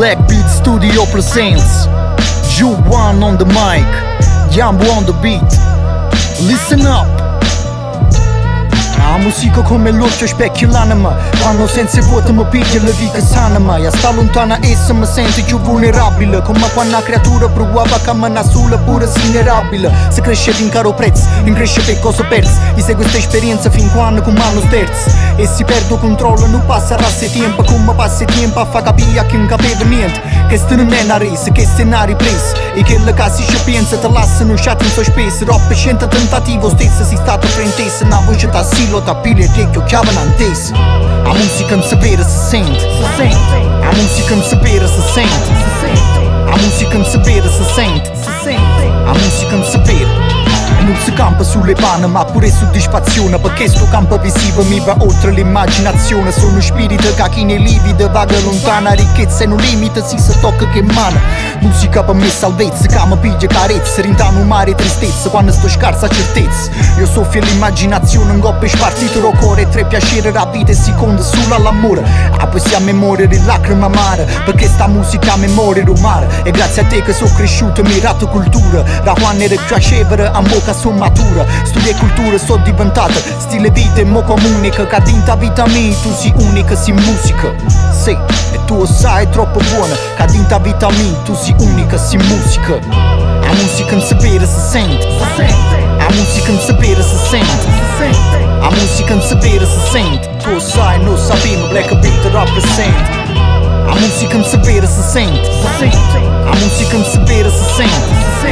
Black Beat Studio presents Ju One on the mic, Jambo on the beat. Listen up. 'A musica come l'uocchio specchia l'anima. Quando senza vuoto mi piglia le viche sanima. E a sta lontana essa mi sento più vulnerabile, come quando una creatura provava a camminare sola pure vulnerabile. Se cresce in caro prezzo, in cresce per cosa persa. E segue questa esperienza fin quando con mano sterzo e si perde il controllo, non passa a tempo. Come passa tempo a fa capire a chi non capiva niente che sto non è una resa, che è una ripresa. E che la casa ci pensa te lasciano sciati in sospeso. Roppe 100 tentativo stesso si stato frentesa. Una voce t'assilo, t'appiglia e che chiamano antesa. 'A musica non si vede, si sente, si sente. 'A musica non si vede, si sente, si sente. 'A musica non si vede, si sente, si sente. 'A musica non si vede. E non si campa sulle panne, ma pure soddisfazione. Perché sto campo visivo mi va oltre l'immaginazione. Sono spirito che chi ne livida vaga lontana. Ricchezza e non limite, si si tocca che mano. Musica per me salvezza, che mi piglia carezza. Rintano un mare tristezza, quando sto scarsa certezza. Io soffio l'immaginazione, un coppia spartito ro cuore. Tre piacere la vita e si conta solo all'amore. 'A poesia a memoria di lacrime amare. Perché sta musica a memoria do mare. E grazie a te che sono cresciuto mi hai dato cultura. Da quando ero più acevere a mo che sono matura. Studio e cultura sono diventata stile vita e mo comunica. Che dinta vita mia tu sei unica, sei musica. Sì, e tu sai è troppo buona. Che dinta vita mia tu sei unica, sei musica. 'A musica non si vede, si sente, si sente. 'A musica non si vede, si sente, si sente. 'A musica non si vede, si sente. Tu sai, noi sappiamo, Black Beat represent. 'A musica non si vede, si sente, si sente. 'A musica non si vede, si sente, si sente.